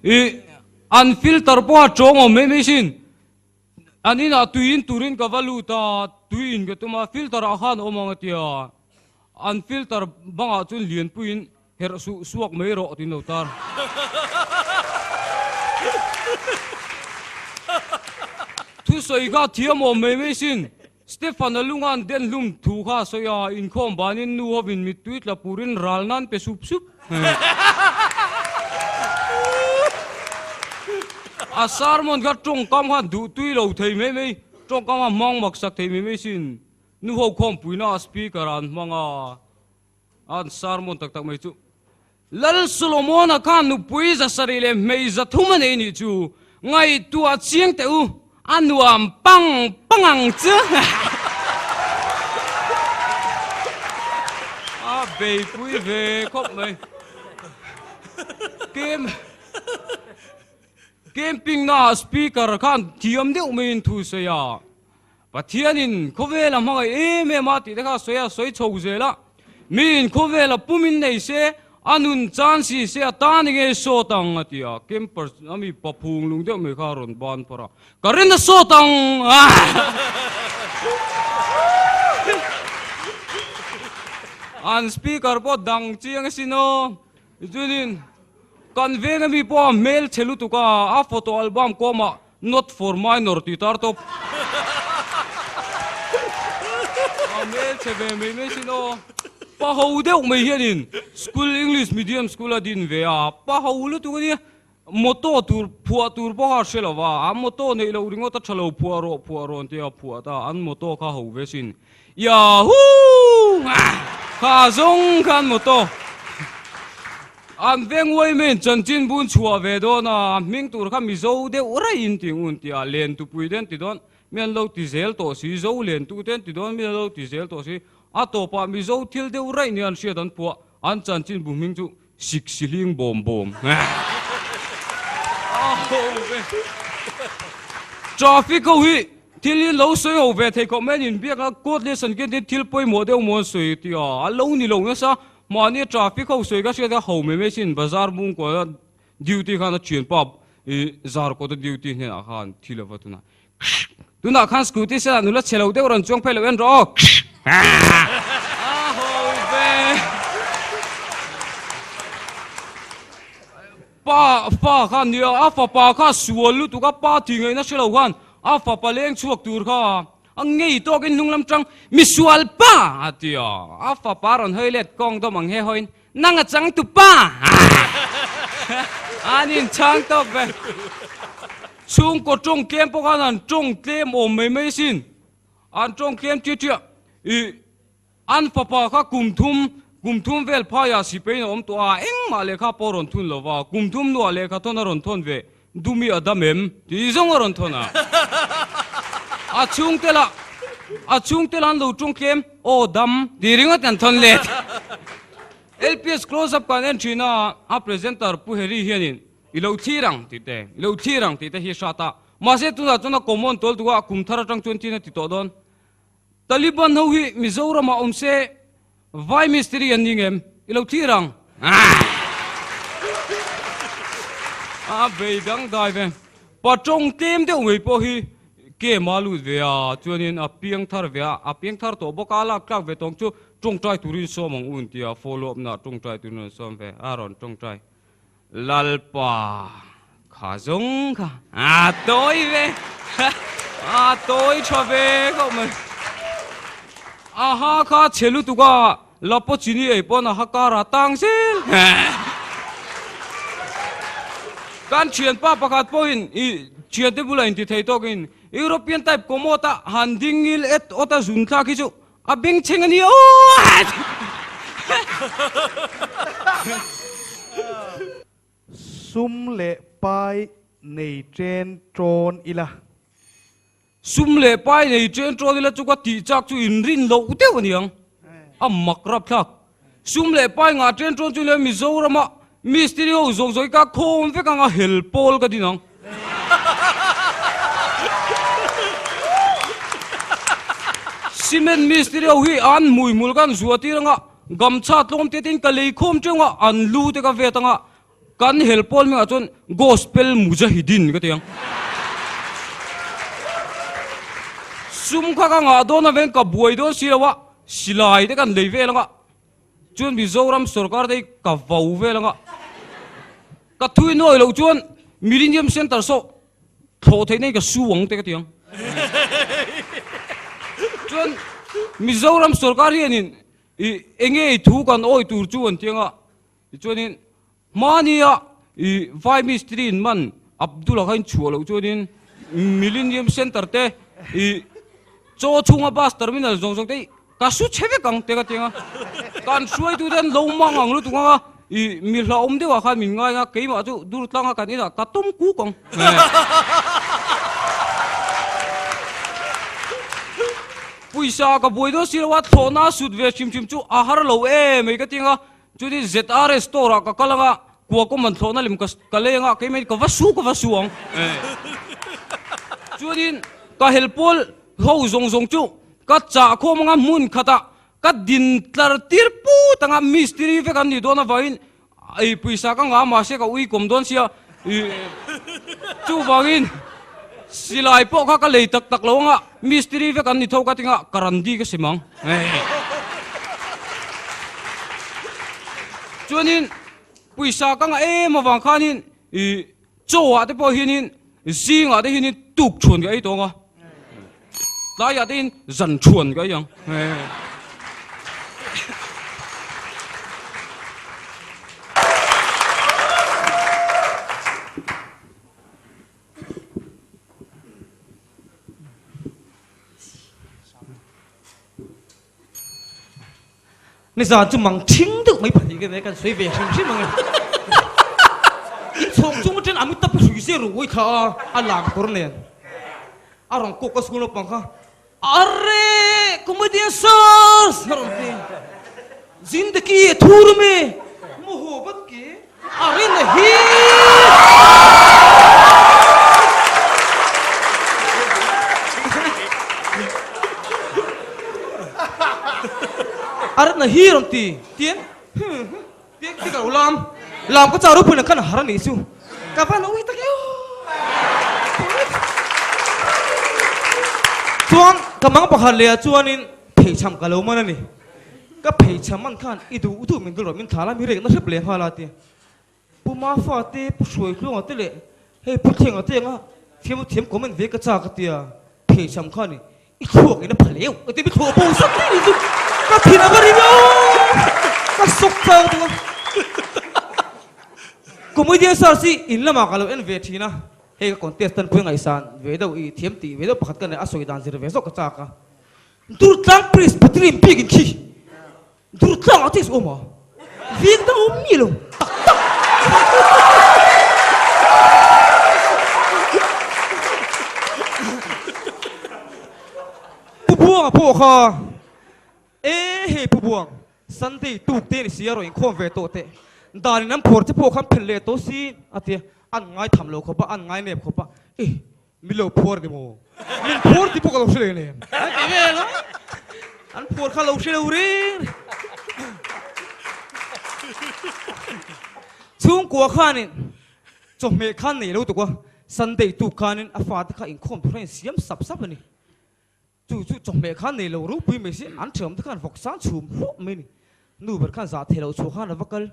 I an filter pawh a tawng awm mai mai sin. An inah tui in turin ka va lut a, tui in ka tum a, filter ah khan awm ang a tia. An filter bangah chuan lianpuiin herh suh suak mai rawh tiin lo tar. Thusawi kha thiam awm mai mai sin. Stefan-a lunga an den hlum thu kha a sawi a, inkhawm banin nu hovin mittui tla purin ral nan pe sup sup. A sermon kha tawngkam khan duh tui lo thei mai mai, tawngkam a hmang mak sak thei mai mai sin. Nu ho khawmpuina a speaker ah an hmang a, an sermon tak tak mai chu. Lal Solomona khan nupui 700 leh hmei 300 a nei nih chu ngaihtuah chiang teh u, a nuam pang pang ang chu. A beipui ve khawp mai. Kem camping naah speaker khan thiam deuh maiin thu sawi a. Pathianin khawvela hmangaih em em a tih te kha sawi a sawi chho zel a, miin khawvela pumin nei se, a nun chan si se a tan enge sawt ang a ti a, camper a mi pa phung lung deuh mai kha a rawn ban phawrh a, ka rin a sawt ang An speaker pawh dang chiang asin aw, chuanin kan veng ami pawh a hmel chhe lutuk a, a photo album kawmah Not for minor tih tar tawp. A hmel chhe ve mai mai sin aw. Pa ho deuh mai hianin school English medium school a din ve a, pa ho lutuk a nia. Motto tur phuah tur pawh kha a hre lo va, a motto neih loh ringawt a tha lo phuah rawh phuah rawn tia phuah ta, an motto kha ho ve sin. Yahoo! Kha zawng khan motto an veng uai mai in chanchin bun chhuah ve dawn a, a hming tur kha Mizo deuh raih in ti ngun tih a, len tupui te an ti dawn, mi an lo ti zel tawh si, Zo len tu te an ti dawn, mi an lo ti zel tawh si, a tawpah Mizo thil deuh raih nia an hriat an phuah, an chanchin bu hming chu Sik Sihling Bawm Bawm. Traffic ho hi thil hi lo sawi ho ve thei khawp mai a ni, inbiak a court leh san kian thil pawimawh deuh maw an sawi tih a, a lo ni lo nasa, mahni traffic ho sawi ka hriat a ho mai mai sin, bazar bung kual a duty khan a thianpa i zar kawt a duty hnenah khan thi lova tunah tunah khan scooty senah nula chhe lo deuh rawn chuang phei lo en rawh aw a ho ve pa fa khan nia a fapa kha sual lutuk a pa tih ngaihna hre lo khan a fapa leng chhuak tur kha a ngei tawkin hnung lam tang misual pa a ti a a fapa rawn hawi let kawng dawm ang he hawiin Nang a chang tu pa! An inchhang tawk ve. Chhungkaw tawng tlem pawh khan an tawng tlem awm mai mai asin. An tawng tlem tia tia. I an fapa kha kum thum, kum thum vel phaiah sipeiin a awm tawh a, engmah lehkha pawh a rawn thun lo va, kum thum hnuah lehkha thawn a rawn thawn ve. Dumi a dam em? Tih zawng a rawn thawn a. A chhungte lah, a chhungte lah an lo tawng tlem, Aw dam, tih ringawt an thawn let. LPS Close Up kan en thin a, a presenter Pu Harry hianin I lo thlir ang tih te, I lo thlir ang tih te hi a hrat a. Mahse tunah chuan a common tawl tuk a, kum thar atang chuan tin a ti tawh dawn. Taliban ho hi Mizoramah awm se Vai mistiri an ni ngem? I lo thlir ang. A bei dang dai ve. Pa tawng tlem deuh mai pawh hi kem a lut ve a, chuanin a piang thar ve a, a piang thar tawh bawk a, a lak tlak ve tawng chu tawngtai turin sawm ang u an ti a, follow up na tawngtai turin an sawm ve, a rawn tawngtai. Lalpa kha zawng kha a tawi ve a tawi tha ve khawp mai. A ha kha chhe lutuk a, lapaw chini ei pawn a ha kar a tang zel. Kan thianpa pakhat pawhin i thiante bulah inti thei tawkin European type commode a han ding ngil et awt a zun thlak hi chu A bengchheng a ni aw! Sum leh pai nei chen ṭawn ila. Sum leh pai nei chen ṭawn ila chu ka tih chak chu inrin loh deuh a niang. A mak rapthlak. Sum leh pai ngah chen ṭawn chu le Mizorama mistiri ho zawng zawng hi ka khawm vek ang a, hel pawl ka din ang. Cement mistiri ho hi an hmuihmul khan zuah tir anga gamchha tlawm te tin ka lei khawm teuh anga an lu te ka vet anga. Kan hel pawl hmingah chuan Gospel Mujahideen ka ti ang. Sum kha ka ngah dawn aveng ka buai dawn si lo a, silai te kan lei vel anga chuan Mizoram sorkar te hi ka vau vel anga ka thui nuai loh chuan Millennium Centre saw thlawh theih na in ka su ang te ka ti ang. Chuan Mizoram sorkar hianin i enge i thu kan awi tur chu an ti anga Tichuanin hmania i vai mistiri in man Abdul-a kha in chhuah loh chuanin Millennium Centre te i chaw chhunga bus terminal zawng zawng te hi ka su chhe vek ang te ka ti ang a. Kan hruaitu te an lo mang ang lutuk ang a, i mi hlauhawm deuhah khan min ngai ang a, keimah chu dur tlanga kan inah ka tawm kuk ang. Pawisa ka buai dawn si lo a, thlawhna a sut ve hrim hrim chu a har lo em mai ka ti ang a. Chutin ZRS store ah ka kal anga kua kawm an thlawhna lem ka lei anga keimah in ka va su ka va su ang. Chuanin ka hel pawl ho zawng zawng chu ka chah khawm anga hmun khatah ka din tlar tir put anga mistiri vek an nih dawn avangin ei pawisa ka ngah mahse ka ui kawm dawn sia chuvangin silai pawh kha ka lei tak tak lo anga mistiri vek an ni tho ka tinga ka randi ka sim ang. Chuanin pawisa ka ngah em avang khanin ih chaw ah te pawh hianin zingah te hianin tuk chhuan ka ei tawng a, tlaiah te hian zan chhuan ka ei ang. Nizan chu mang thing deuh mai pahnih ka nei kan sawi ve hrim hrim ang e. Inchhawng chung atang a mitap hrui zeh ruai kha a, a lang kawr nen. A rawn kawk a school naupang kha, Arre! Comedian Sir! A rawn ti. Zindagi a thur ami! Mohabbat ke arre nahi! Arre nahi rawn ti tian tian ti ka lo lam lam ka char ropui na khan a har a nih chu ka van ui tak eo chuan ka mang pakhat leh ah chuanin pheichham ka lo man a ni. Ka pheichham man khan i duh duh min dul rawh min thla la mi rek na hrep leh nghal a ti. Pu Mafa te, Pu Hruaitluanga te leh hei Pu Thlenga te anga thiam thiam comment ve ka chak a tia pheichham khan i thluak in a pha leu a ti mi thluak bo sak daih ni chu ka thin a va ri viau ka sawk chang thung a. Comedian search hi in lamah ka lo en ve thin a, hei ka contest tan pui ngaihsan ve deuh i thiam tih ve deuh pakhat ka nei a sawi dan zir ve zawk ka chak a. Durtlang Presbyterian biak in khi Durtlang ah chiah awm a, veng dang awm mi lo tak tak. Pu Buanga pawh kha e hei Pu Buang Sunday tuk te ni si a rawn inkhawm ve tawh teh dan in an phawr che pawh khan phelh leh tawh si a tia an ngaitham lo khawp a an ngainep khawp a e Min lo phuar ni maw? Min phuar tih pawh ka lo hre leh nen. An ti vel a, an phuar kha lo hre lo reng reng. Chhungkua khanin chawhmeh khan nei lo tuk a, Sunday tuk khanin a fate kha inkhawm tur khan insiam sap sap a ni. Chu chu chawhmeh khan nei lo ropui mai si, an ṭheawm te khan vawksan chhum hluah mai a ni. Nu ber khan zah theih loh chhuah khan a va kal.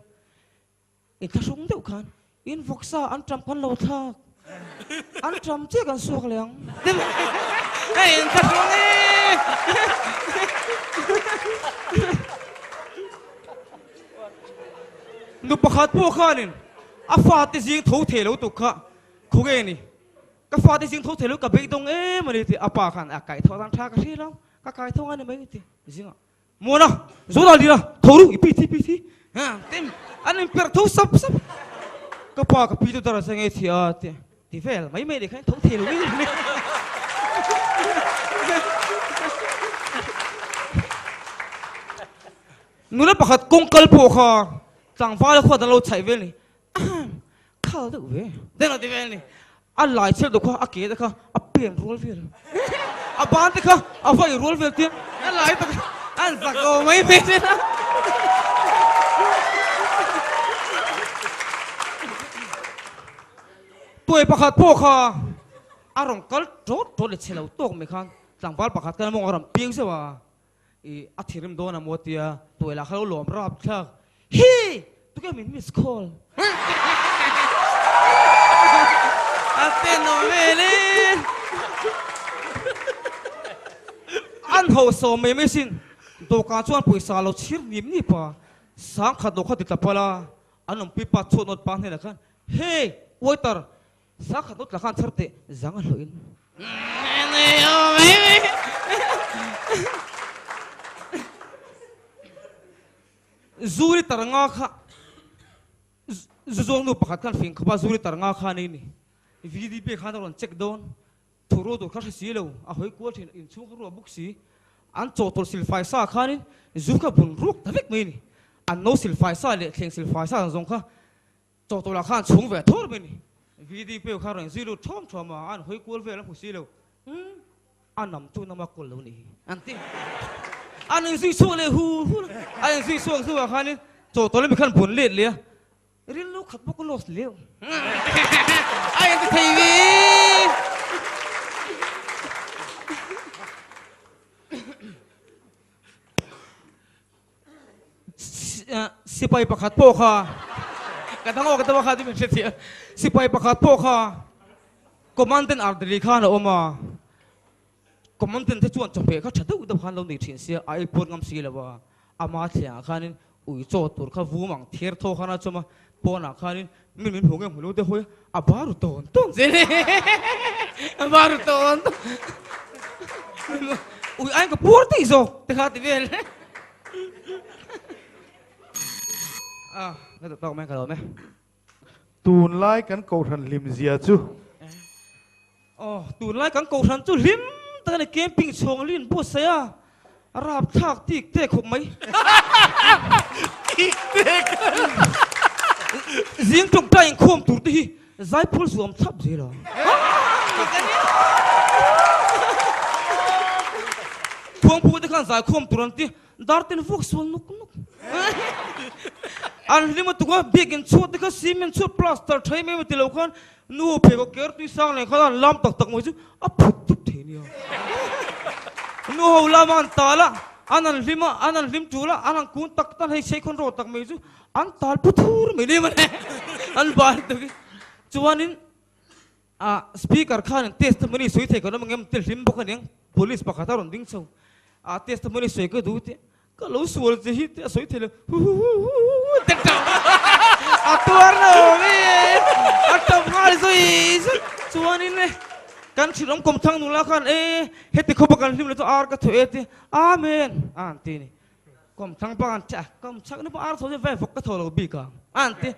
Inthlahrung deuh khan in vawksa an ṭam kan lo thlak, an ṭam chiah kan suak leh ang. Hei inthlahrung e! Nu pakhat pawh khanin a fate zing tho thei lo tuk kha khawnge ni? Ka fate zing tho thei lo ka beidawng em a ni tih a pa khan a kaih tho dan tha ka hria lo, ka kai tho a ni mai ti zingah. Muana, Zona Lira, tho ru, i pi thi pi thi. Tin, an in perh tho sap sap. Ka pa ka pi chu dar a cheng e thia a ti. Ti vel mai mai ni khan tho thei lo in. Nula pakhat kawng kal pawh kha tlangval khuat an lo chhaih vel ni. Khal deuh ve. Deuh lo ti vel ni. A lai chhiat deuh kha a ke te kha a pen rual vel. A ban te kha a vai rual vel tia a lai tak an zak lo mai mai te. Tuai pakhat pawh kha a rawn kal tawt tawt leh chhe lo tawk mai khan tlangval pakhat khan a mawng a rawn piang zeuh a, ih a thirim dawn a maw tia tuai lah kha lo lawm rap thlak, Hi! Tuke min miss call? A tenawm vel e! An ho sawm mai mai sin, dawhkan chuan pawisa lo chhir nip nip a, sangkhat lo kha ti tla palh a, An awmpui pa chhuat nawt pa hnenah khan, Hey, waiter, sa khat nawt la khan chhar teh, zang a hlawhin. Zuri tar nga kha, zu zawng nu pakhat khan fing khawp a, zuri tar nga kha nei ni. VDP khan a rawn check dawn. Thu ru tur kha hre si lo, a hawi kual thin, inchhung kha ruah bawk si. An chawhtawlh silfai sa khanin zu kha bun ruak ta vek mai a ni. An no silfai sa leh thleng silfai sa ang zawng kha chawhtawlh ah khan chhung ve thawr mai a ni. VDP kha rawn zui lut ṭhawm ṭhawm a, an hawi kual vel a hmu si lo. Umm, a nam chu nama kawl lo ni hi an ti. An inzui chhuak leh hul hul a, a inzui chhuak hnuah khanin chawhtawlh ami khan bun let leh a. Rilru khat bawk a lost leu. A inti thei ve. Sipai pakhat pawh kha ka dang awk deuh a kha ti min hre thiam. Sipai pakhat pawh kha commandant Ardeli khan a awm a. Commandant te chuan chawhmeh kha tha deuh deuh khan lo nei thin sia a ei puat ngam si lo a. Ama thliangah khanin ui chaw tur kha vum ang thir thaw khan a chawm a, pawnah khanin min min hmu nge hmu lo te hawi a, a bar ru tawn tawn zel e, a bar ru tawn tawn ui aiin ka puar daih zawk te kha ti vel a, ka duh tawk mai ka lawm e. Tunlai kan kohhran hlim zia chu. Aw, tunlai kan kohhran chu hlim tak a ni, camping chhawng lin buatsaih a, a rapthlak tik tek khawp mai. Tik tek! Zing tawngtai inkhawm tur te hi zaiphul zuam thlap zel a. Khuangpu te khan zaikhawm tur an ti, Dar ten vuak sual nuk nuk. An hlim a tuk a, biakin chhuat te kha cement chhuat plaster tha em em a ti lo khan nu phei kaw ker tui sang leh khan an lam tak tak mai chu a phut tup thei nia. Nu ho lama an tal a, an han hlim a, an han hlim tul a, an han kun tak tak hei sei khawn rawh tak mai chu an tal pu thur mai nia mawle. An bar tak hi. Chuanin A speaker khan testimony sawi thei kan awm ang em ti hlim bawk aniang police pakhat a rawn ding chho a testimony sawi ka duh tih ka lo sual che hi tih a sawi thei lo huhuhuhuhu te tap a tuar na awm e a tap nghal zui zui chuanin e kan thinawm kawm thang nula khan e heti khawpa kan hlim lo chu ar ka thaw e ti amen a han ti ni kawm thang pa khan che kawm chhak na pawh ar thaw chu vai vawk ka thaw lo bik ang a han ti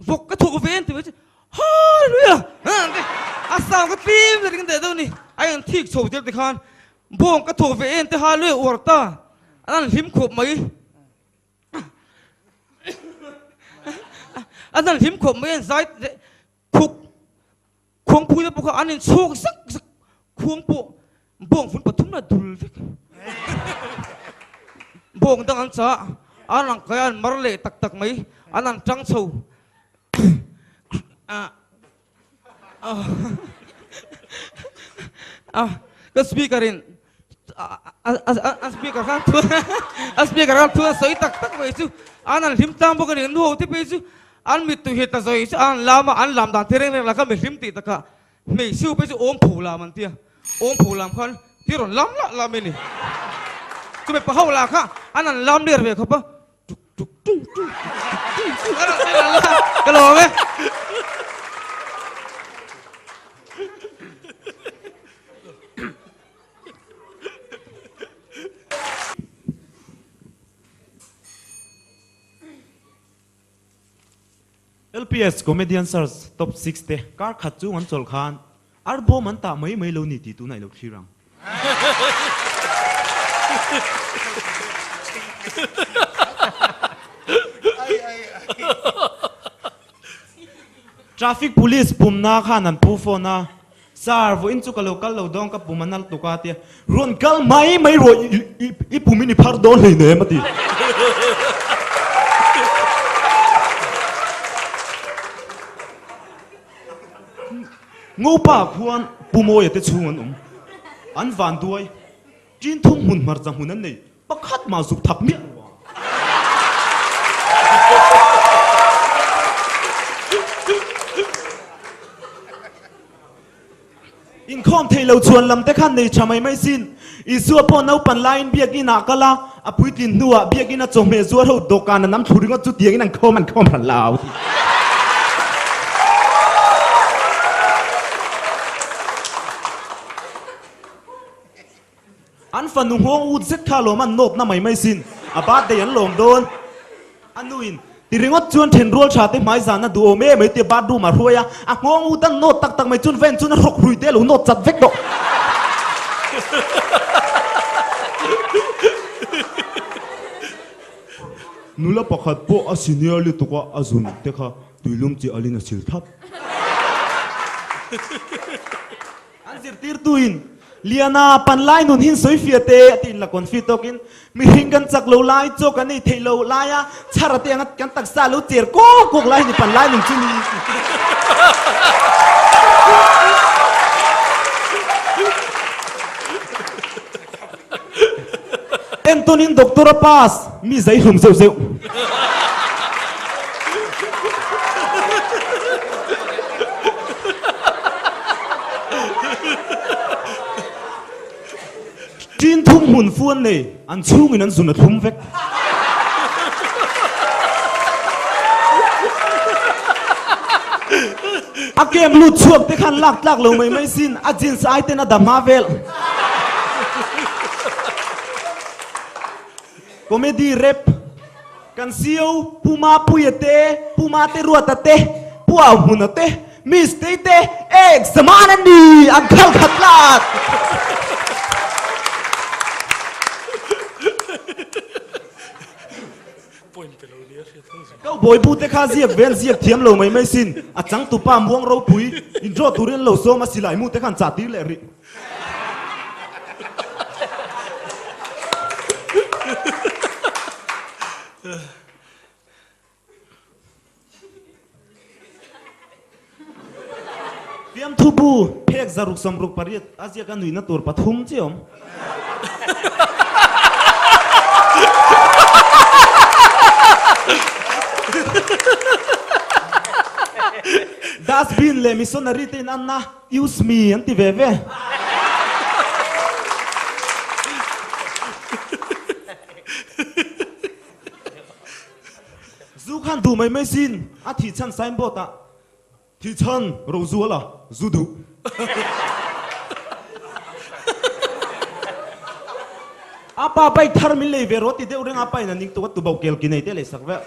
vawk ka thawk ve an ti mai chu Hallelujah! A sang ka tlim zet ring deh deuh ni. A in thik chho tir tikhan bawng ka thawk ve en te hallelujah uar ta. An an hlim khawp mai. An an hlim khawp mai an zai khuk khuangpui te pawh kha an in chhuak zak zak khuang pawh bawng vun pathum la dul vek. Bawng dang an chah an ang kai an mar leh tak tak mai an an tang chho. Ka speaker in a speaker khan thu a speaker khan thu a sawi tak tak mai chu an an hlim tlang bawk a ni nu ho te phei chu an mittui hi ta zawi chu an lam a an lam dan te reng reng la kha mi hlim tih takah hmeichhe phei chu awm pho lam an tia awm pho lam khan ti rawn lam lah lam a ni chumi pa ho lah kha an an lam ler ve khawp a Tuk tuk tung tung tuk tuk tung tung a rawn la la ka lawm e. LPS Comedian Search Top 6 te kar khat chung an chawlh khan Arbawm an tah mai mai lo ni tih tunah i lo thlir ang. Traffic police pumna khan an pu phone a, Sir, vawiin chu ka lo kal lo dawn ka pum a nal tuk a tia, Rawn kal mai mai rawh i pum in i phar dawn hleinem a ti. Ngopa khuan Pu Mawia te chhung an awm. An van duai. Ṭin thum hmun hmarcha hmun an nei. Pakhat mah zuk thak miah lo a. Inkhawm thei lo chuan lam te khan nei tha mai mai sin. Isua pawh naupan laiin biakinn ah kal a, a puitlin hnuah biakinn a chawhmeh zuar ho dawhkan a nam thlu ringawt chu tiangin an khawm an khawm hran lo ti. An fanu nghawng ut zet kha lawm an nawtna mai mai sin, a birthday an lawm dawn. A nuin, Ti ringawt chuan then rual tha te hmai zan a duhawm em mai tia bathroom ah hruai a, a nghawng ut an nawt tak tak mai chuan van chuan a hrawk hrui te a lo nawt chat vek tawh. Nula pakhat pawh a senior lutuk a, a zun te kha tuilum chi alin a sil thap. An zirtirtuin, Liana, panlai nun hin sawi fiah te, a tiin la confi tawkin, Mihring kan chak lo lai, chaw kan ei theih lo laia chhar a te anga kan taksa lo cher kawk kawk lai hi ni panlai nun chu ni. Entawnin doctor a pass, mi zai hlum zeuh zeuh. Ṭin thum hmun fu an nei, an chhungin an zun a thlum vek. A kem lut chhuak te khan lak tlak lo mai mai sin, a jeans ai ten a da hma vel. Comedy rap Kan CEO Pu Mapuia te, Pu Mate Ruata te, Pu Auhmuna te, Miss Tei te ek zaman an ni, an khal khat tlat. Cowboy bu te kha ziak vel ziak thiam lo mai mai sin, a changtupa muang ropui in draw turin an lo sawm a silai mu te khan chah tir leh rih. Fiamthu bu phek zaruk 68 a ziak a nuihna tur pathum chi awm. Dustbin leh missionary te in anna. Use me an ti ve ve. Zu khan duh mai mai sin a thih chhan signboard ah thih chhan Rozuala zu duh. A pa bike thar min lei ve rawh ti deuh reng a pa in a ning tuk a tuboh kel ki nei te lei sak vek.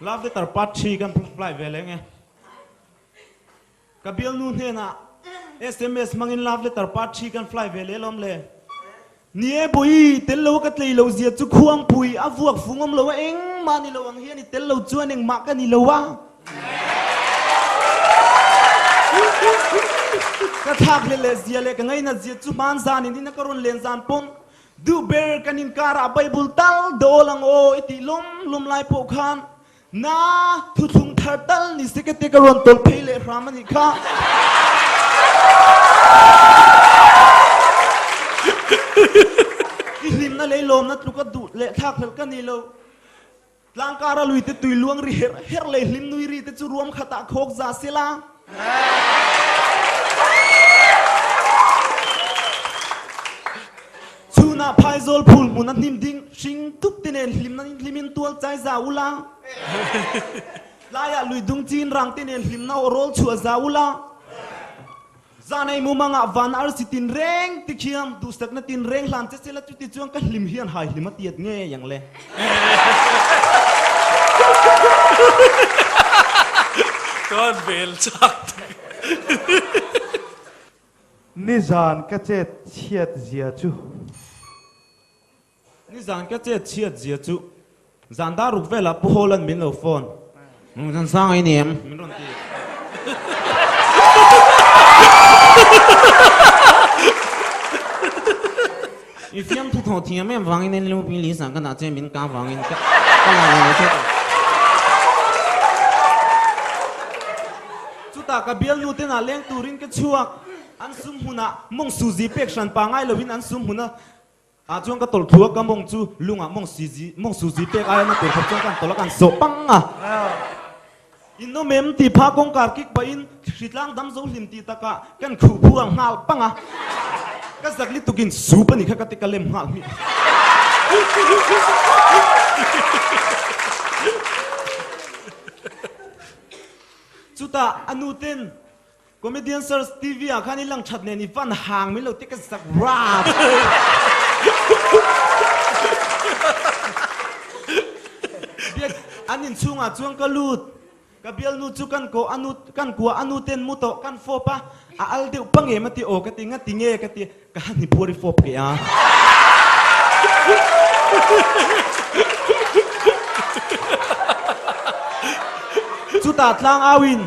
Love letter part 3 kan apply ve leng e. Ka bialnu hnenah sms hmangin love letter part 3 kan fly ve leh lawm le. Ni e bawi, tel lo a ka tlei lo zia chu khuangpui a vuak fung awm lo a engmah ni lo ang hian i tel lo chuan engmah ka ni lo a. Ka thlak hle leh zia leh ka ngainat zia chu hman zan in in a ka rawn len zan pawn duh ber kan inkarah Bible tal dawl ang aw i tih lawm lawm lai pawh khan Na thuthlung thar tal ni se ka te ka rawn tawlh phei leh hram a nih kha. I hlimna lei lawmna tluka duh leh thlak hlelh ka ni lo. Tlangkara lui te tui luang ri herh herh lei hlim nui ri te chu ruam khatah khawk za sela. Chhunah phaizawl phul hmun a hnim ding hring tup te nen hlimna in hlimin tual chai za ula. Tlaiah lui dung chin rang te nen hlimna aw rawl chhuah za ula. Zanei mumangah van arsi tin reng ti khiam duhsakna tin reng hlan che sela chuti chuan ka hlim hian hai hlim a tiat ngei ang le. Chuan bel chak tak. Nizan ka chet chhiat zia chu. Nizan ka chet chhiat zia chu. Zan dar ruk velah Pu Hawlan min lo phone. Zan sang ai ni em? Min rawn ti. I fiamthu thawh thiam em vangin NLUP list ah ka dah che min ka vangin ka la lo lo che. Chutah ka bialnu ten ah leng turin ka chhuak. An sum hmunah mawng suzi pek hran pa ngai loin an sum hmuna ah chuan ka tawlh thu a, ka mawng chu lungah mawng sizi mawng suzi pek aia na tur khat chuan ka han tawlh a, ka han sawh pang a. In awm em tih pha kawngkar kik pahin hritlang dam zo hlim tih takah kan khuh phu ang nghal pang a, ka zak litukin sup a nih kha ka ti ka lem nghal hmiah. Chutah a nu ten Comedian Search TV ah khan i lang that nen i van hang min lo ti ka zak rap. Biak an in chhungah chuan ka lut. Ka bialnu chu kan ko anu kan kua anu ten mu tawh kan fawp a, a al deuh pang em a ti aw ka ti nga ti nge ka ti ka han i phuar i fawp ke a. Chutah tlang au in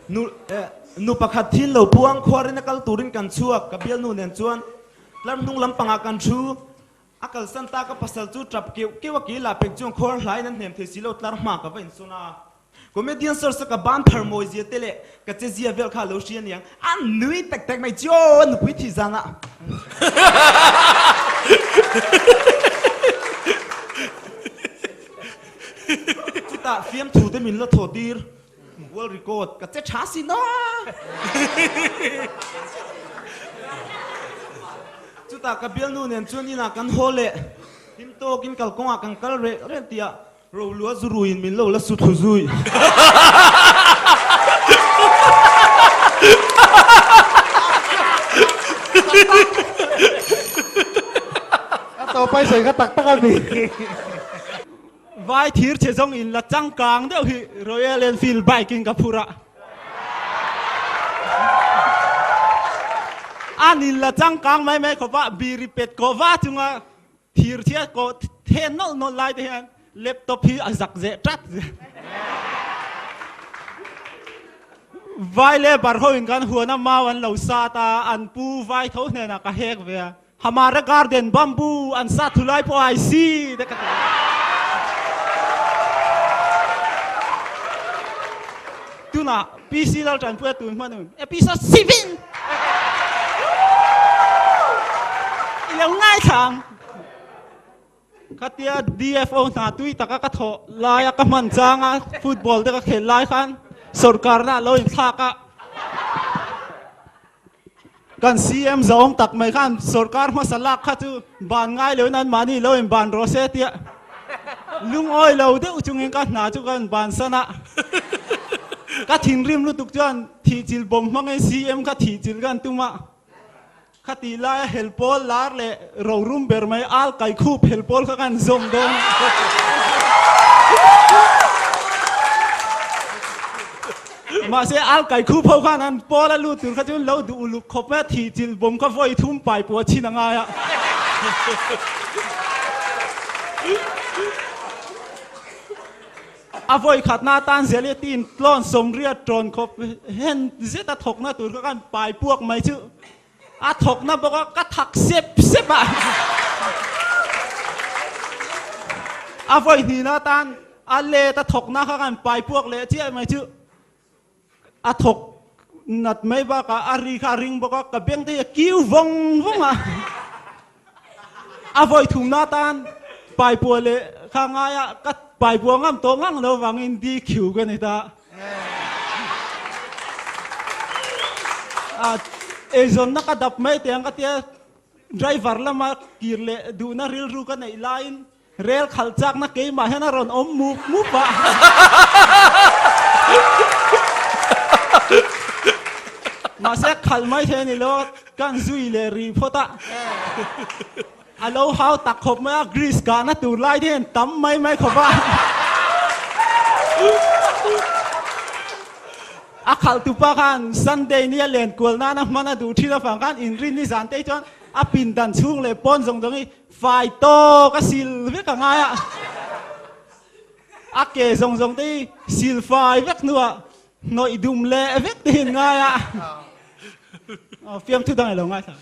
Nu eh, nu pakhat thin lo puang khuarin a kal turin kan chhuak, ka bialnu nen chuan tlar hnung lampangah kan thu. A kalsan ta ka pasal chu tap keuh keuh a kei lah pek chuan khuar hlaiin an hnem thei si lo, tlar hma ka va insawn a. Comedian source a ka ban thar mawi zia te leh ka che zia vel kha a lo hria aniang, a nui tak tak mai chu aw, a nupui thih zanah. Chutah fiamthu te min la thaw tir. World record ka che tha si na. Chutah ka bialnu nen chuan inah kan haw leh hlim tawkin kalkawngah kan kal reh reh tih ah Rolua zu ruiin min lo la su thlu zui. A tawpai sawi kha tak tak a ni. Vai thir che zawng in la changkang deuh hi Royal Enfield bike in ka phur a. An in la changkang mai mai khawp a, biri pet kawh va chunga thir chhia kawh then nawlh nawlh lai te hian laptop hi a zak zeh tat zeh. Vai labour ho in kan huan a mau an lo sat a, an pu vai tho hnenah ka hek ve a. Hamara garden bamboo an sa thu lai pawh ai si te ka ti. Tunah PC lal tanpuia tun hman un episode 7 i lo ngai thlang. Khatia DFO hna tui taka ka thawh laia ka hman changa football te ka khel lai khan sorkarna a lo inthlak a. Kan CM zawng tak mai khan sorkar hmasa lak kha chu ban ngai loin anmahni lo in ban rawh se tia lungawi lo deuh chungin ka hna chu ka ban san a. Ka thinrim lutuk chuan thihchilh bawm hmangin CM kha thihchilh ka han tum a. Khatih laia helpawl lar leh rorum ber mai al kai khup helpawl kha kan zawm dawn. Mahse al kai khup ho khan an pawl a lut tur kha chuan lo duh uluk khawp mai a, thih chilh bawm kha vawi thum pai pawh a chhin a ngai a. A vawi khatna atan Zelia team tlawn sawmriat tawn khawp hen zet a thawkna tur kha kan pai puak mai chu a thawkna bawk a, ka thak sep sep a. A vawi hnihna atan a let a thawkna kha kan pai puak leh chiah mai chu a thawk nat mai bakah a ri kha a ring bawk a, ka beng te hi a kiu vawng vawng a. A vawi thumna atan paipua leh kha ngaia ka paipua ngam tawh ngang lo vangin DQ ka ni ta. A eizawnna ka dap mai teh ang ka tia driver lama kir leh duhna rilru ka neih laiin Rel khalh chakna keimah hian a rawn awm mup mup a. Mahse khalh mai thei a ni lo, kan zui leh rih phawt a. A lo hau tak khawp mai a, grease kahna tur lai te hian tam mai mai khawp a. A khalh tupa khan Sunday nia len kual nana hman a duh thin avang khan inrin ni zan te chuan a pindan chhung leh pawn zawng zawng hi Fai tawk a sil vek a ngai a, a ke zawng zawng te hi sil fai vek hnuah hnawih dum leh vek te hi an ngai a, fiamthu dang i lo ngaithla.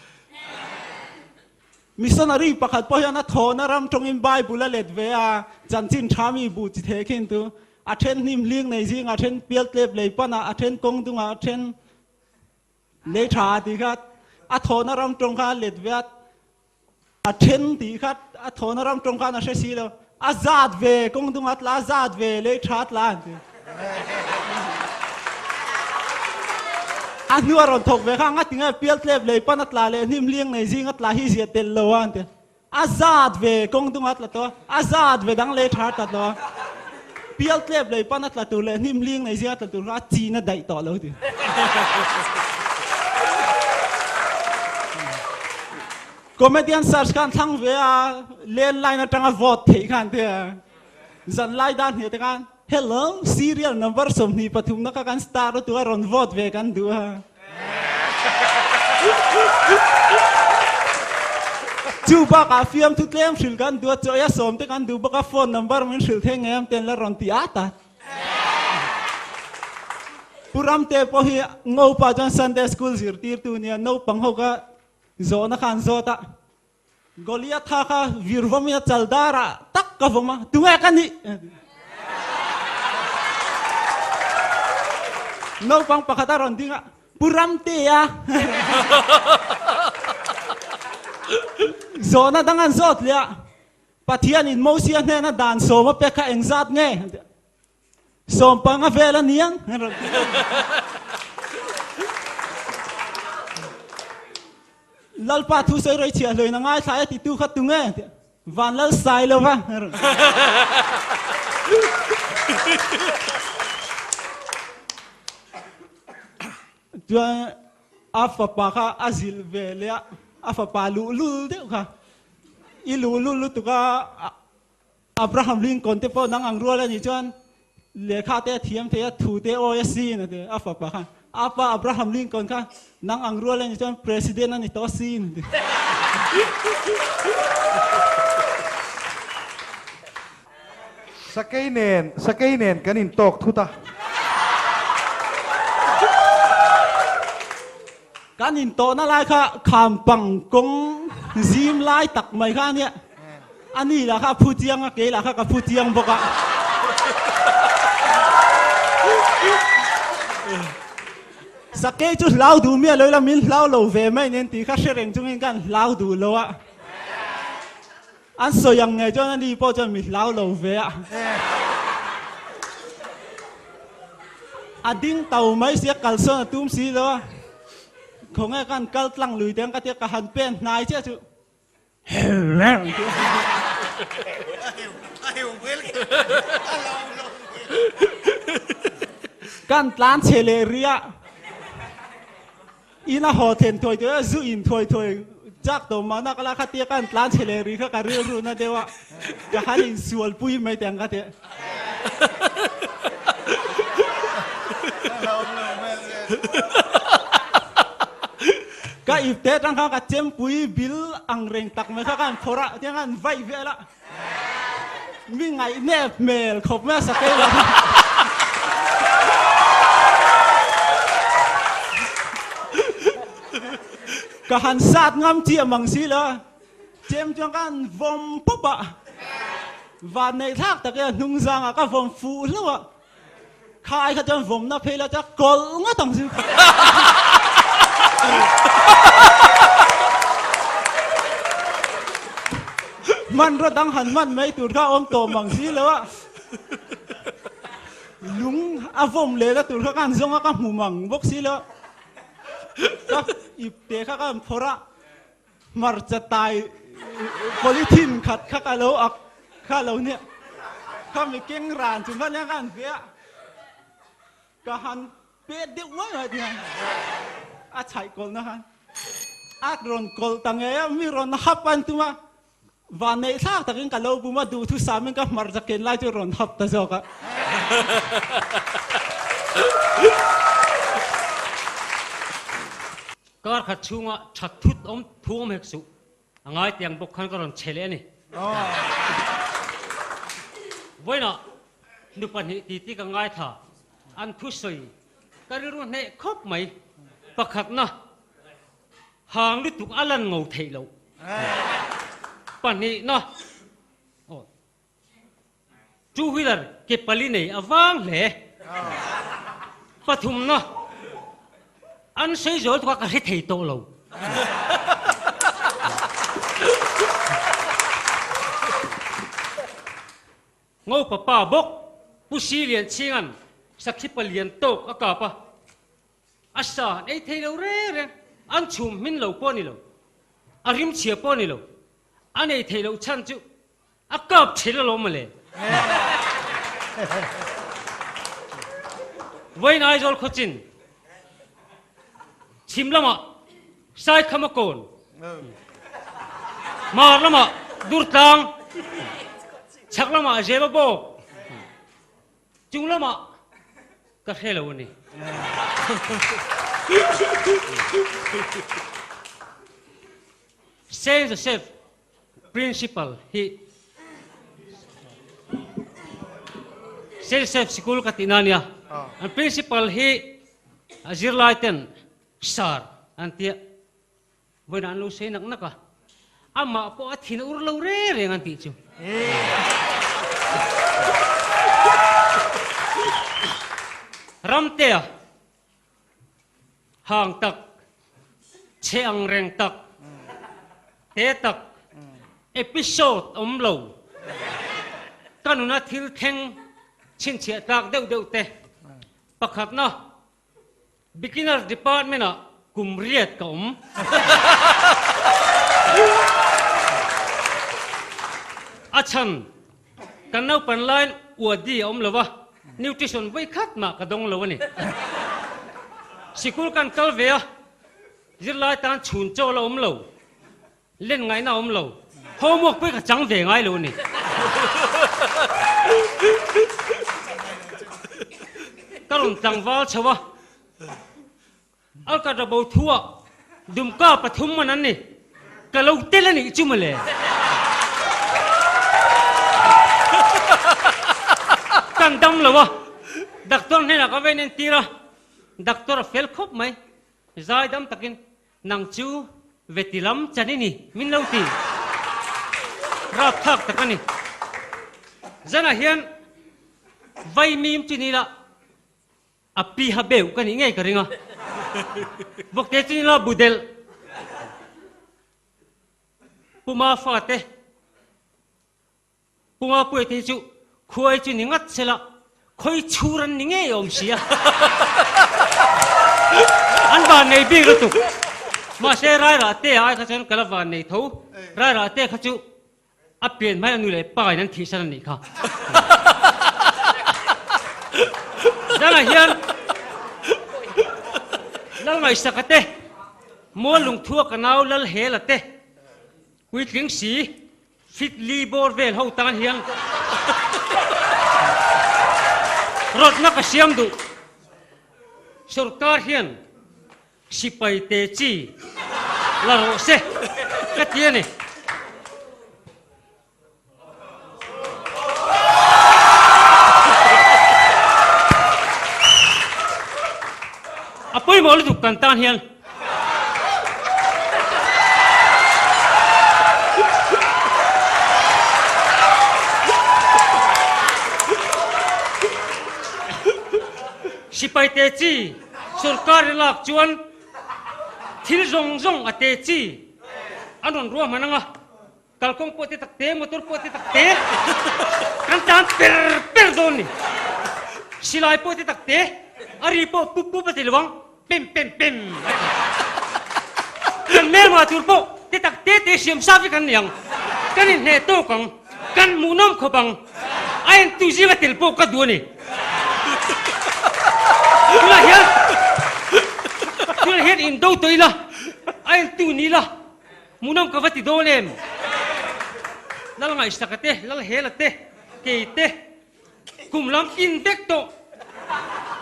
Missionary pakhat pawh hian a thawhna ram tawngin Bible a let ve a, chanchin tha mi buh chi theh khin tu. A then hnim hling nei zingah, a then pial tlep lei panah, a then kawng dungah, a then lei tha ah tih kha a thawhna ram tawng kha a let ve a, a then tih kha a thawhna ram tawng khan a hre si lo. A zat ve kawng dungah tla, a zat ve lei tha tla an ti. A hnu a rawn thawk ve kha nga tinge pial tlep lei pan a tla leh hnim hling nei zing a tla hi zia tel lo a an ti. A zat ve kawng dung a tla tawh a, a zat ve dang lei tha tla tawh a. Pial tlep lei pan a tla tur leh hnim hling nei zing a tla tur kha a chin a daih tawh lo ti. Comedian search khan thlang ve a, landline atanga vote theih khan te a. Zan lai dan hne te khan hello serial number 23 na kha kan star lutuk a rawn vote ve kan duh a. Chu bakah fiamthu tlem hrilh kan duh a, chaw a sawm te kan duh bawk a, phone number min hrilh thei ngei am ten la rawn ti at a. Pu Ramte pawh hi Ngopa chuan Sunday school zirtirtu nia naupang ho kha Zawhna kha an zawt a, Goliatha kha vir vawmin a chal darah tak ka vawm a, tunge ka nih? Naupang pakhat a rawn ding a, Pu Ramtea! Zawhna dang an zawt leh a, Pathianin Mosia hnena dan sawm a pek kha engzat nge? 15 vel a niang. Lalpa thu sawi rei chhiah hluin a ngaithla e titu kha tunge? Van lal sai lo va. Chuan a fapa kha a zilh ve leh a, a fapa luhlul deuh kha. I luhlul lutuk a, Abraham Lincoln te pawh nang ang rual a nih chuan lehkha te a thiam thei a, thu te awi a sin a ti a fapa khan. A pa Abraham Lincoln kha nang ang rual a nih chuan President a ni tawh a sin a ti. Sakei nen, sakei nen kan intawk thut a. Kan intawhna lai kha kham pang kawng zim lai tak mai kha a nia. A ni lah kha a phu chiang a, kei lah kha ka phu chiang bawk a. Sakei chu hlau duh miah lo ila min hlau lo ve mai nen tih kha hre reng chungin kan hlau duh lo a. An sawi ang ngei chuan a ni pawh chuan mi hlau lo ve a. A ding to mai sia kalsawn a tum si lo a. Khawnge kan kal tlang lui teng ka tia ka han pen hnai chiah chu Kan tlan chhe leh rih a. In a haw then thuai thuai a, zu in thuai thuai chak tawh mahna ka la kha tia kan tlan chhe leh rih kha ka rilru na deuh a, ka han insual pui mai teh ang ka ti. Ka ip te atang khan ka chempui bil ang reng tak mai kha ka han phawrh a, tiang khan vaih vel a, mi ngaihnep hmel khawp mai a sakei lah. Ka han sat ngam chiah mang si lo a. Chem chuan ka han vawm pawp a, van neih thlak tak e a hnung zangah ka vawm fuh hlauh a, khai kha chuan vawmna phei la chuan kawlh ngawt ang chu. Hmanraw dang han hman mai tur kha a awm tawh mang si lo a, lung a vawm leh la tur kha ka han zawng a ka hmu mang bawk si lo a, ka ipte kha ka han phawrh a. Hmarcha tai polythene khat kha ka lo ak kha lo nia. Kha mi keng ran chu hman hian ka han ve a, ka han pet deuh uai uai ti hian a chhaih kawlhna khan a rawn kawlh ta ngei a, mi rawn hap an tum a, van neih thlak takin ka lo bum a, duhthusam in ka hmarcha ken lai chu rawn hap ta zawk a. Kar khat chhunga that thut awm thu awm hek suh. A ngai tiang bawk khan ka rawn che leh a ni. Vawiinah nu pahnih titi ka ngaithla, an thusawi ka rilru hneh khawp mai. Pakhatna, hang lutuk a lan ngo theih loh. Pahnihna, aw, two wheeler ke pali nei a vang hle. Pathumna, an sawi zual tuk a ka hre thei tawh lo. Ngopa pa bawk Pu Silian Chhinga'n sakhi palian tawk a kap a, a sa an ei thei lo reng reng, an chhum hmin lo pawh a ni lo, a rim chhia pawh a ni lo, an ei theih loh chhan chu a kap thin alawm mawle. Vawiin Aizawl khawchin chhim lamah Saikhama kawn, Hmar lamah Durtlang, chhak lamah Zema bawk, chung lamah ka hre lo a ni. Saint Joseph Principal hi Saint Joseph Sikul ka tihna a nia. An Principal hi a zirlai ten Sir an tia, vawiinah an lo sei nak nak a, amah pawh a thin a ur lo reng reng an tih chu. Ramtea hang tak, chhe ang reng tak, te tak, episode awm lo, ka nuna thil thleng chhinchhiah tlak deuh deuh te, pakhatna Beginner department ah kum riat ka awm. A chhan, kan naupan laiin uadi a awm lo a, nutrition vawi khat mah ka dawng lo a ni. Sikul kan kal ve a, zirlai tan chhun chawl a awm lo. Len ngaihna a awm lo. Homework pawh hi ka chang ve ngai lo a ni. Ka rawn tlangval chho a, Alka Rabo thu-ah Dumka pathum man an ni. Ka lo tel a nih chu mawle. Kan dam lo a, doctor hnenah ka va inentir a, doctor a fel khawp mai. Zai dam takin Nang chu veti lam chan i ni, min lo ti. Rapthlak tak a ni. Zanah hian vaimim chu ni la, a pi ha beuh ka nih ngei ka ring a. Vawkte chu ni la budelh. Puma fate. Punga puaite hi chu khuai chu ni ngat sela khawi chhur an ni ngei awm si a. An van nei bik lutuk. Mahse Rairah te ai kha chuan ka la van nei tho. Rairah te kha chu a pian hmai a nu leh pa in an thihsan a nih kha. Zanah hian Lalngaihsaka te, Mual Lungthua ka nau Lalhela te, Puitling si Fit li bawr vel ho tan hian rawtna ka siam duh. Sorkar hian sipai te chi la rawh se ka ti a ni. A pawimawh lutuk kan tan hian. Sipai te chi sorkar i lak chuan thil zawng zawng a te chi an rawn ruahman ang a, kalkawng pawh te tak te, motor pawh te tak te kan tan per per dawn ni. Silai pawh te tak te, a ri pawh pup pup a ti lo ang. Pem pem pem a ti. Kan hmelma tur pawh ti tak te te hriam sa vek an ni ang. Kan inhneh tawk ang. Kan hmuhnawm khawp ang. A entu zinga tel pawh ka duh a ni. Tunah hian tunah hian indo tawh ila, a entu ni ila, hmuhnawm ka va ti dawn em? Lal Ngaihsaka te, Lal Hela te, kei te, Kum lam in vek tawh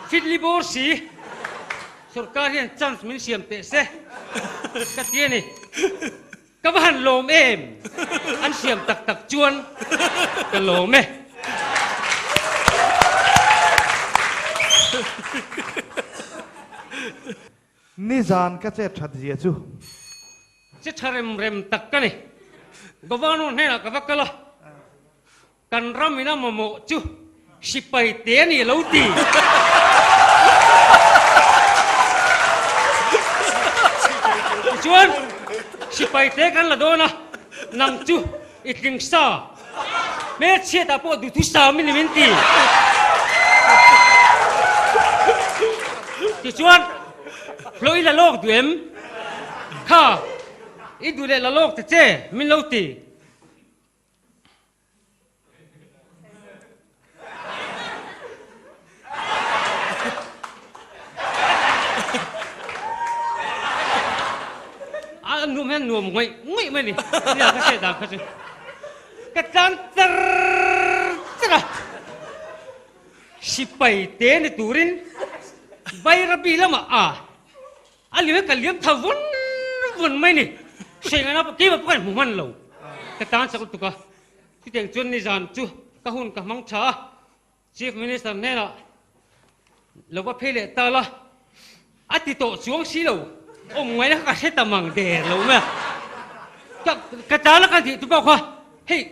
fitli bawr si sorkar hian chance min siam teh se ka ti a ni. Ka va han lawm em an siam tak tak chuan ka lawm e. Nizan ka chet that zia chu. Che tha rem rem tak ka ni. Governor hnenah ka va kal a, kan ram ina mamawh chu sipai te a ni lo ti. Tichuan, sipai te kan la dawn a, nang chu i tling sa. Hmelchhiatah pawh duhthusam i ni min ti. Tichuan, hlawh i la lawk duh em? Kha, i duh leh la lawk ta che, min lo ti. A nuam hian nuam ngaih ngaih mai ni. Nia ka hriat dan kha chu. Ka tlan char char a. Sipai te ni turin Bairabi lamah a a liam ka liam tha vun vun mai ni. Hriat ngaihna pawh keimah pawh ka inhmu hman lo. Ka tan chak lutuk a. Chutiang chuan nizan chu ka hun ka hmang tha a. Chief Minister hnenah lo va phei leh ta la, a ti tawh chuang si lo, awm ngaihna kha ka hre ta mang der lo mai a. Ka ka tan a ka tih tu pawh kha hei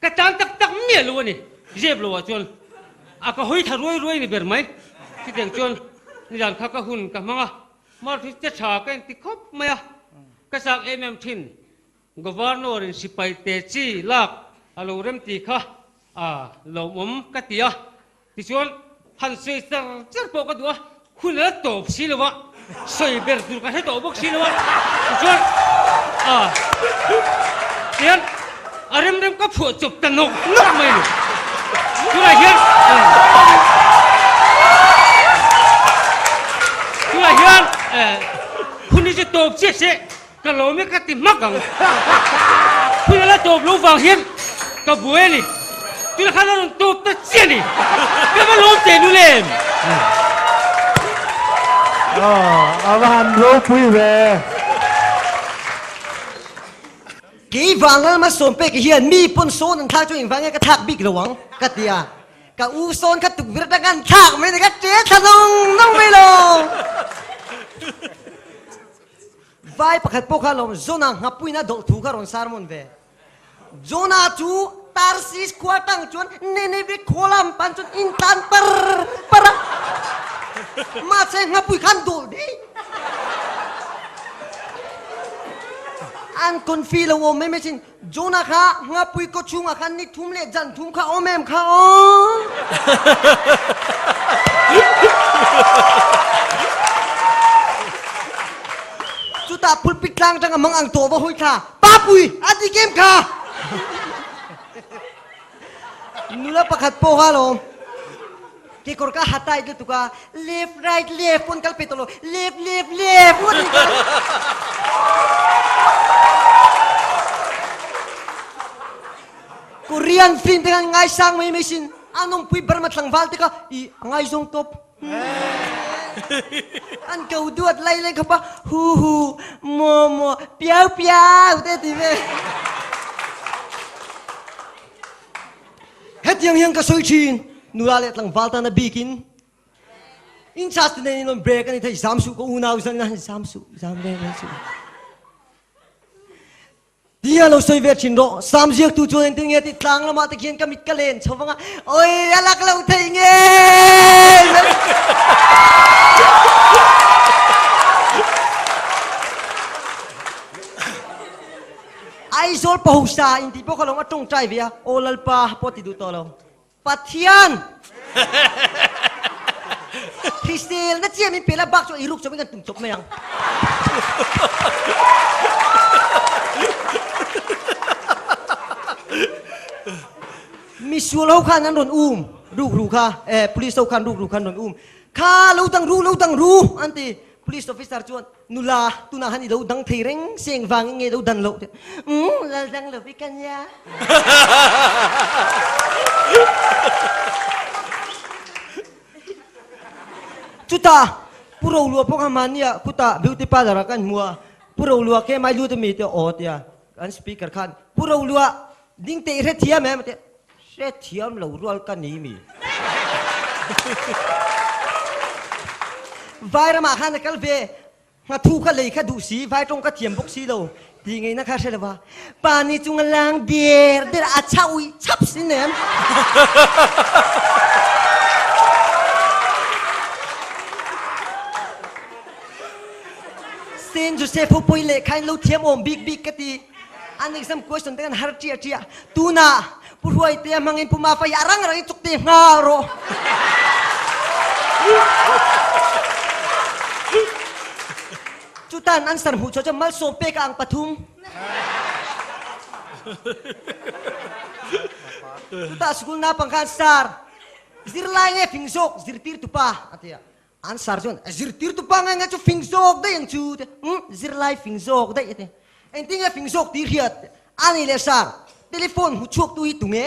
ka tan tak tak miah lo a ni, zep lo ah chuan a ka hawi tha ruai ruai ni ber mai. Chutiang chuan nizan kha ka hun ka hmang a, Marthi che tha ka inti khawp mai a, ka chak em em thin. Governor in sipai te chi lak a lo rem ti kha a lawmawm ka ti a, tichuan han sawi char char pawh ka duh a, hun a la tawp si lo a, sawi ber tur ka hre tawh bawk si lo a, tichuan a tihian a rem rem ka phuah chawp ta nawk nawk mai a ni. Tunah hian tunah hian hun hi chu tawp chiah se. Ka lawm e ka ti hmak ang. Hun a la tawp lo vang hian ka buai a ni. Tunah khan a rawn tawp ta chiah a ni. Ka va lawm teh nu lem. A va han ropui ve. Kei vang lama sawm pek hian mi pawn sawn an thlak chu engvang nge ka thlak bik lo ang ka ti a. Ka u sawn kha tukverh atang an thlak mai ni ka che thla nawng nawng mai lo. Vai pakhat pawh kha lawm Jonah nghapuina dawlh thu kha rawn sermon ve. Jonah chu Tarsis khua tang chuan Nineveh khua lam pan chuan in tlan par par a. Mahse nghapui khan dawlh daih. An confi lo awm mai mai sin. Jonah kha nghapui kaw chhungah khan ni thum leh jan thum kha awm em kha aw. Chutah pulpit tlang tang a mang ang tawh va hawi thla, Papui, a dik em kha? Nula pakhat pawh kha alawm. Kekawr ka ha tight lutuk a, left right left pawn kal pe tawh lo, left left left ngawt in kal. Korean film te khan ngaisang mai mai sin, a nawmpui Burma tlangval te kha i a ngaizawng tawp. An ko duat lai leng khawp a, hu hu, maw maw, piau piau te a ti ve. Hetiang hian ka sawi thin, nula leh tlangval tana bikin in charge te nen in rawn break a ni thei, zam suh ka unau zan in zam suh, zam reng reng suh. Tia lo sawi ve thin rawh, Sam ziaktu chuan engtin nge tih tlang lamah te khian ka mit ka len chho vang a, oi a lak lo thei ngei mai. Aizawl pahosa intih pawh kha lo a tawngtai ve a, aw Lalpa pawh ti duh tawh lo. Pathian! Hriselna chiah min pe la bak chu i ruk chawpin kan tum chawp mai ang. Misual ho khan an rawn um ruk ru kha, eh police ho khan ruk ru khan rawn um kha lo dang ru lo dang ru an ti. Police officer chuan Nula, tunah han i lo dang thei reng seng vangin nge lo dan loh te? Umm, lal dang lo vek a nia. Chutah, Pu Rolua pawh kha mahnia khutah beauty parlour ah kan hmu a, Pu Rolua khe mai lut ami te aw tia an speaker khan, Pu Rolua, ding teh i hrethiam em? a ti a, Hrethiam lo rual ka ni mi. Vai ramah khan a kal ve, nghathu kha lei kha duh si, vai tawng ka thiam bawk si lo. Tih ngeihna kha hre lova, pa ni chunga lang der der a chha uih chhap sin em? Saint Joseph ho pawi lehkha in lo thiam awm bik bik ka ti. An exam question te kan har ṭiah ṭiah. Tunah Pu Hruaitea hmangin Pu Mafai a rang rangin chuk te nghal rawh. Chutan answer hmuh chhuah chuan malsawm pek a ang pathum. Chutah school naupang khan sir zirlai nge fing zawk zirtirtu pa a ti a. Answer chuan zirtirtu pa nge nge chu fing zawk daih ang chu te umm zirlai fing zawk daih a ti. Engtin nge fing zawk tih hriat a ni le sir telephone hmu chhuak tu hi tunge?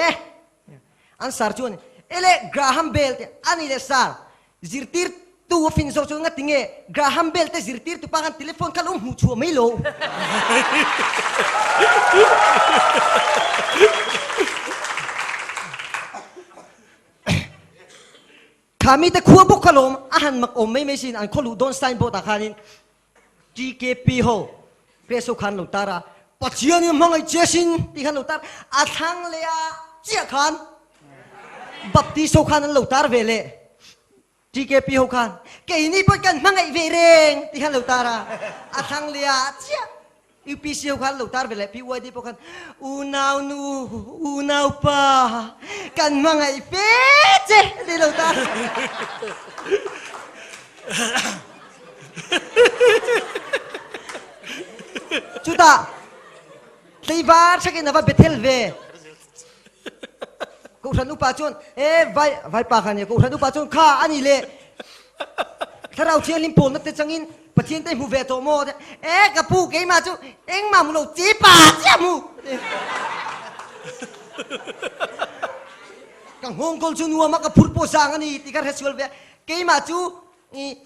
Answer chuan ele Graham Bell te a ni le sir Zirtirtu a fin zawk chuan ngati nge Graham Bell te zirtirtu pa khan telephone kha lo hmuh chhuah mai lo. Kha mite khua bawk kha lawm a han mak awm mai mai sin an khaw luh dawn signboard ah khanin TKP ho press ho khan lo tar a, Pathianin a hmangaih che sin tih khan lo tar a thlang leh a chiah khan Baptist ho khan an lo tar ve leh TKP ho khan keini pawh kan hmangaih ve reng tih khan lo tar a, a thlang leh a chiah UPC ho khan lo tar ve leh PYD pawh khan unau nu unau pa kan hmangaih fe che tih lo tar. Chutah tleivar thakin a va Bethel ve. Kohhran upa chuan e vai vaipa kha nia Kohhran upa chuan kha a ni le Thlarau Thianghlim pawlna te changin Pathian te hmu ve tawh maw te e ka pu keimah chu engmah hmu lo chipa chiah hmu ka nghawngkawl chu nuam a ka phur pawh zang a ni tih kha hresual ve keimah chu i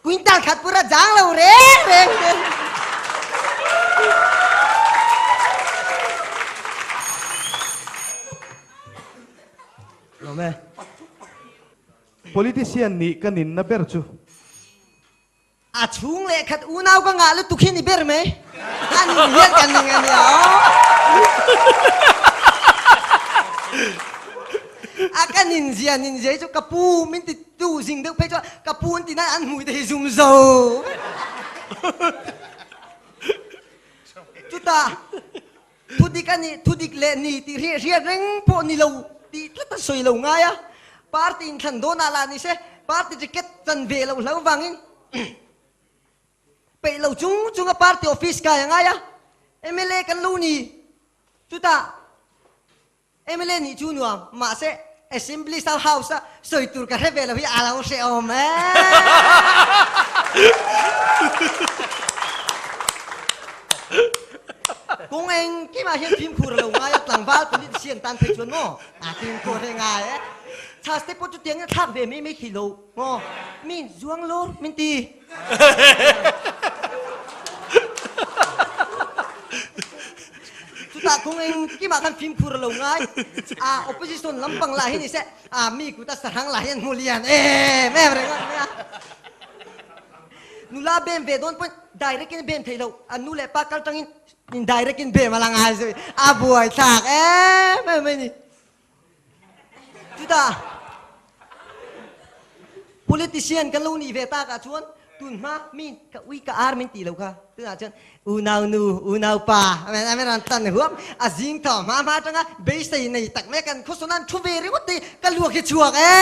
quintal khat pura jang lo reng reng te. Lawm e. Politician nih ka ninna ber chu. A chhung leh khat unau ka ngah lutuk hi ni ber mai. A nin hian ka ning a nia aw. A ka nin zia nin zia hi chu ka pu min ti tu zing deuh phei chuan ka pu an ti nan an hmui te hi zum zo. Chutah Thudik a nih, thudik leh ni tih hriat hriat reng pawh ni lo tih tlat a sawi lo ngai a. Party inthlan dawnah lah ni se, party ticket chan ve loh hlo vangin peih lo chung chunga party office kai a ngai a. Mla kan lo ni. Chutah Mla nih chu nuam, mahse Assembly South House a sawi tur ka hre ve lo hi a lo hrehawm e. Kawng engkimah hian fimkhur a lo ngai a, tlangval politician tan phei chuan maw a fimkhur hi ngai e. Chhas te pawh chutiang in a thlak ve mai mai thei lo maw, min zuang lawr min ti. Chutah kawng engkimah khan fimkhur a lo ngai. A opposition lampang lah hi ni se, a mi kut a sarang lah hi an hmu lian em em reng a nia. Nula bem ve dawn pawhin direct in a bem thei lo, a nu leh pa kal tangin indirect in bem a la ngai zui. A buaithlak em em a ni. Chutah politician kan lo nih ve takah chuan tun hma mi ka ui ka ar min tih lo kha tunah chuan unau nu unau pa amen amen an tan huam a zing thaw hma hma atanga beisei nei tak mai kan khawsawn an thu ve ringawt te ka luak hi chhuak e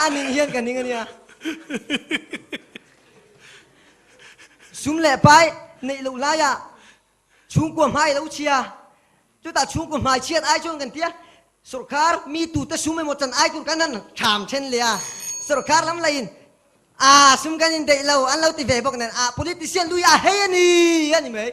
a ning hian ka ning ania Sum leh pai neih loh laiah chhungkua hmai lo chhia, chutah chhungkua hmai chhiat ai chuan kan tia sorkar mi tute sum emaw chan ai tur kan han tham then leh a, sorkar lam lahin a sum kan indeih lo an lo ti ve bawk nen a politician lui a hei a ni a ni mai.